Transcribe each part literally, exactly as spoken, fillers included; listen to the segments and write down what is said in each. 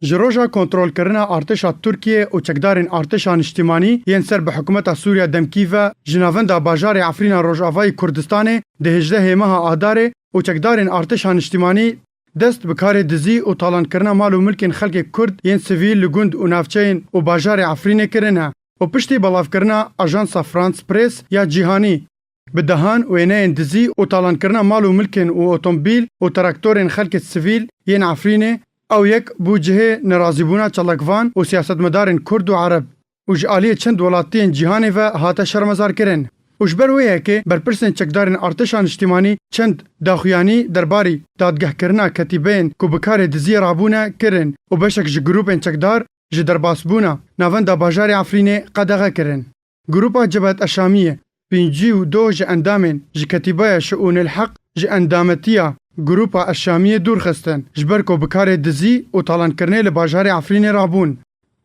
Ji roja kontrolkirina artêşa Tirkiyê û çekdarên artêşa niştimanî yên ser bi hikûmeta Sûriya demkî ve ji navenda bajarê Efrîna Rojavayê Kurdistanê di hejdehê meha Adarê û çekdarên artêşa niştimanî dest bi karê dizî û talankirina mal û milkên xelkê Kurd yên sivîl li gund û navçeyên û bajarê Efrînê kirine û piştî belavkirina ajansa France Press ya cîhanî, bi dehan wêneyên dizî û talankirina mal û milkên û otomobîl û traktorên xelkê sivîl yên Efrînê, ew yek bû cihê nerazîbûna çalakvan û siyasetmedarên Kurd û Ereb û ji aliyê çend welatiyên cîhanê ve hate şermezarkirin. Û ji ber wê yekê berpirsên çekdarên artêşa niştimanî çend daxuyanî derbarî dadgehkirina ketîbeyên ku bi karê diziyê rabûne kirin û beşek ji grûpên çekdar ji derbasbûna navenda bajarê Efrînê qedexe kirin. Grûpa Cebhet Eşamiyê pêncî û du ji endamên ji Ketîbaya Şiûnil Heq ji endametiya Grûpa Eşamiyê dûr xistin, ji ber ku bi karê dizî û talankirinê li bajarê Efrînê rabûn.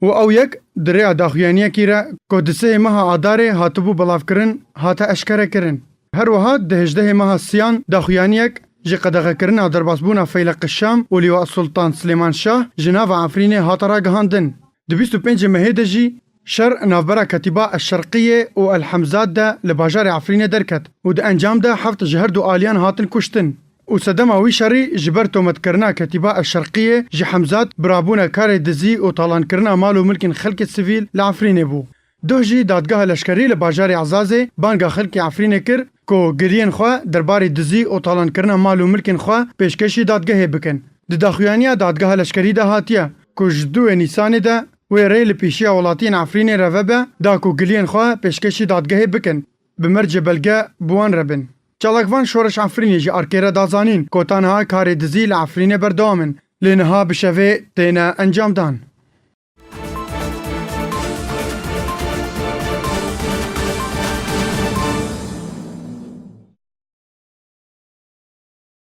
Û ew yek di rêya daxuyaniyekî re ku di sihê meha Adarê hatibû belavkirin, hate eşkerekirin. Her wiha di hejdehê meha Siyan daxuyaniyek ji qedexekirina derbasbûna Feyleq Şam û Lîwa Sultan Silêman Şah ji nava Efrînê hate ragihandin. Di bîst û pêncê mehê de jî şer navbera Ketîba Eşşerqiyê û El Hemzat de li bajarê Efrînê derket û di encam de heft ji her du aliyan hatin kuştin. Û sedema wî şerî ji ber tometkirina Ketîba Eşşerqiyê ji Hemzat bi rabûna karê dizî û talankirina mal û milkên xelkê sivîl li Efrînê bû. Duh jî dadgeha leşkerî li bajarê Ezazê banga xelkê Efrînê kir ku giliyên xwe derbarê dizî û talankirina mal û milkên xwe pêşkêşî dadgehê bikin. Di daxuyaniya dadgeha leşkerî de hatiye ku ji duwê Nîsanê de wê rê li pêşiya welatiyên Efrînê re vebe da ku giliyên xwe pêşkêşî dadgehê bikin, bi mercê belge bi wan re bin. Çalakvan Şoreş Efrînê ji Arkê re da zanîn ku ta niha karê dizî li Efrînê berdewam in, lê niha bi şevê têne encamdan.